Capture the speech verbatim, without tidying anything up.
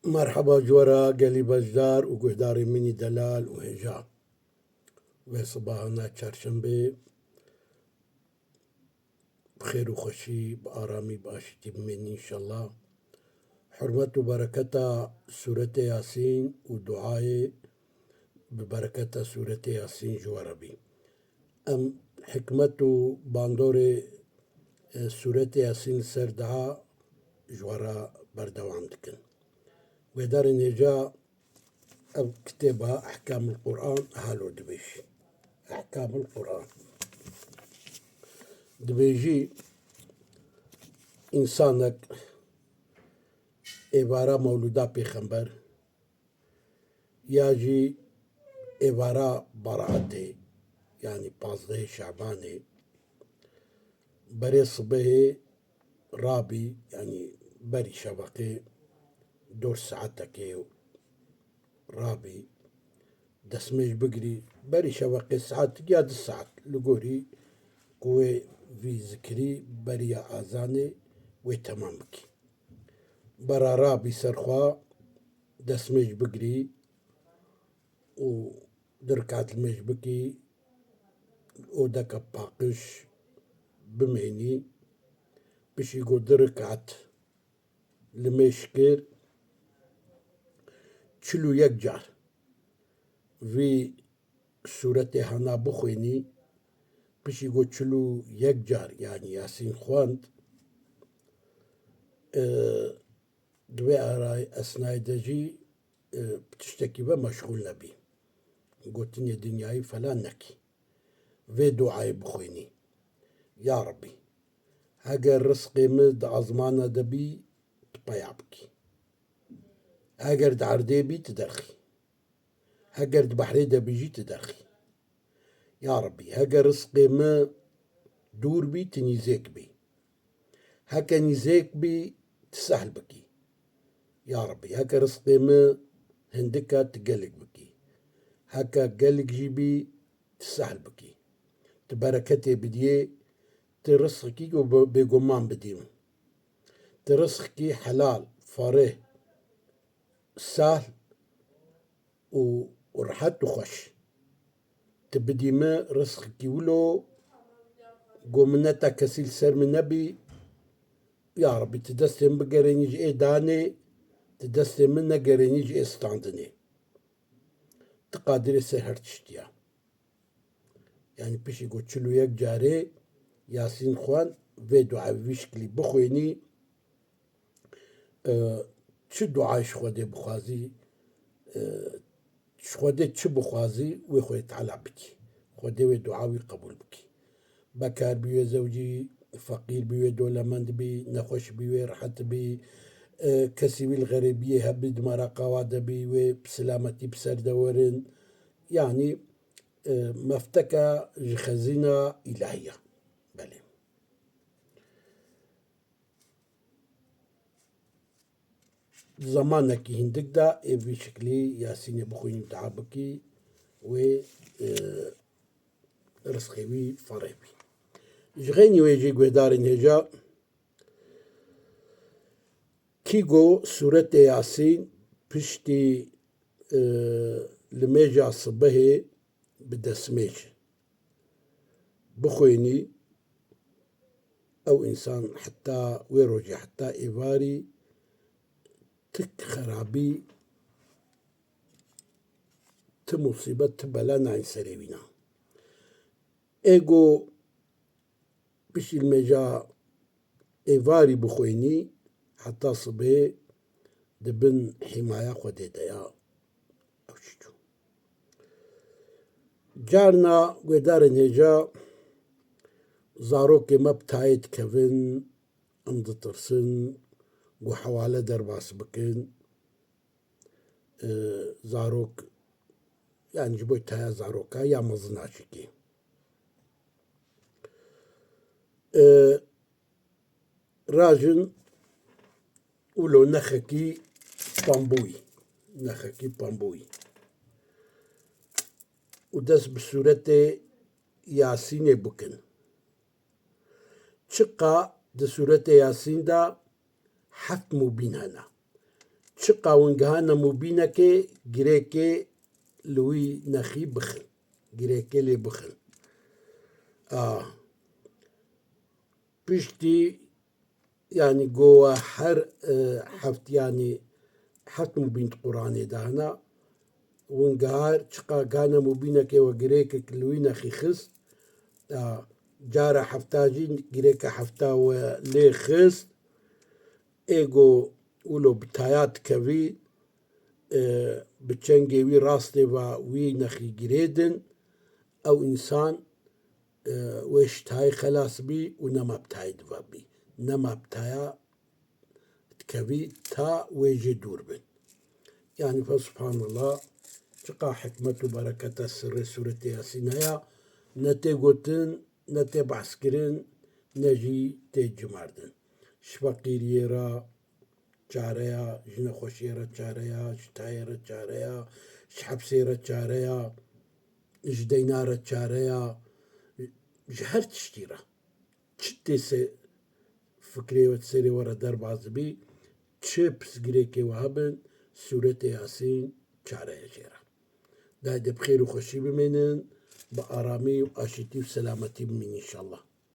Merheba ji we re gelî beşdar û guhdarên min î delal û hêja. Vê sibahana çarşembê bi xêr û xweşî, bi aramî, bi aşîtî bimînin înşellah. Hurmet û bereketa Sûretê Yasîn û duayê bi bereketa Sûretê Yasîn ji we re bî. Em hikmet û bandorê, e, Sûretê Yasîn li ser dua ji we re berdewam dikin. Guhdarên hêja, ev kitêba Ehkamul Quran halo dibêjî. Ehkamul Quran. Dibêjî, însanek êvara Mewlûda Pêxember ya jî êvara Beraetê, yanî pazdehê Şabanê, berê sibehê rabî, yanî berî şeveqê dor saetekê rabî, destmêj bigirî, berî şeveqê saetik ya du saet, li gorî ku wê vî zikirî beriya azanê wê temam bikî. Bera rabî ser xwe, destmêj bigirî û du rekat limêj bikî, odeke paqij bimênî, piştî ku du rekat limêj kir, çil û yek car vî sûretê hana bixwênî, piştî ku çil û yek car, yanî Yasîn xwend, e, di vê ara esnayê de jî, e, bi tiştekî ve meşxûl nebî. Gotinê dinyayî falan nekî. Vê duayê bixwênî. Ya Rebî, heger rizqê min di azmana de bî, tu peya bikî. Heger di erdê bî, tu derxî. Heger di behrê de bî jî, tu derxî. Ya Rebî, heger rizqê min dûr bî, tu nîzêk bî. Heke nîzêk bî, tu sehl bikî. Ya Rebî, heke rizqê min hindik e, tu gelek bikî. Heke gelek jî bî, tu sehl bikî. Tu bereketê bidiyê, tu rizqekî ku bê-, bêguman bidî min. Tu rizqekî helal, fereh, sehl û, û rehet û xweş. Tu bidî min rizqekî wilo ku mineta kesî li ser min nebî. Ya Rebî, tu destê min bigerênî ji ê danê, tu destê min negerênî ji ê standinê. Tu qadirê ser her tiştî ya. Yanî piştî ku çil û yek carê Yasîn xwend, vê dua vî şiklî bixwênî, e, çi duayê ji Xwedê bixwazî, e, ji Xwedê çi bixwazî, wê Xwedê Teala bikî. Xwedê wê dua wî qebûl bikî. Bekar bî wê zewcî, feqîr bî wê dolemend bî, nexweş bî wê rehet bî, e, kesî wî li xerêbiyê hebî, di meraqawa de bî, wê bi silametî bi ser de werin. Yanî, e, mefteka ji xezîna îlahî ya. Belê. Zamanekî hindik de ê vî şiklî Yasînê bixwînî, dua bikî, wê, e, rizqê wî fereh bî. Ji xeynî wê jî guhdarên hêja, kî go sûretê Yasîn piştî, e, limêja sibehê bi destmêj bixwênî, ew însan heta wê rojê, heta êvarî, ti xerabî, ti musîbet, ti bela nayên serê wîna. Ê go piştî limêja êvarî bixwênî, heta sibê di bin hîmaya Xwedê de ya. Ew çi çû? Carna guhdarên hêja, zarokê me bi tayê dikevin, em ditirsin, ku hewale derbas bikin. E, zarok, yanî ji bo taya zaroka ya mezina jî kê. E, rajin wilo nexekî pambûyî, nexekî pambûyî û dest bi sûretê Yasînê bikin. Çiqa di sûretê Yasîn de heft mubîn hene. Çi Çiqa win gihane mubînekê, girêkê li wî nexî bixin. Girêkê lê bixin. A, piştî, yanî go we her, e, heft, yanî heft mubîn di Quranê de hene. Win gihar, çiqa gane mubînekê we girêkek li wî nexî xist. A, cara hefta jî girêka hefta we lê xist. Ê go wilo bi taya dikevî, e, bi çengê wî rastê ve wî nexî girêdin, ew însan, e, wê ji tayê xelas bî û nema bi tayê dive bî. Nema bi taya dikevî ta wê jê dûr bin. Yanî fe subhanallah, çiqa hikmet û bereketa sirrê sûretê Yasîn heye, ne tê gotin, ne tê behs kirin, ne jî tê cimardin. Ji feqîriyê re çare ya, ji nexweşiyê re çare ya, ji tayê re çare ya, ji hepsê re çare ya, ji deyna re çare ya, ji her tiştî re. Çi tê se-, fikrê we, serê we re derbas dibî, çi pirsgirêkê we hebin, sûretê Yasîn çare ye jê re. Dayê de bi xêr û xweşî bimênin, bi aramî û aşîtî û selametî bimînin înşallah.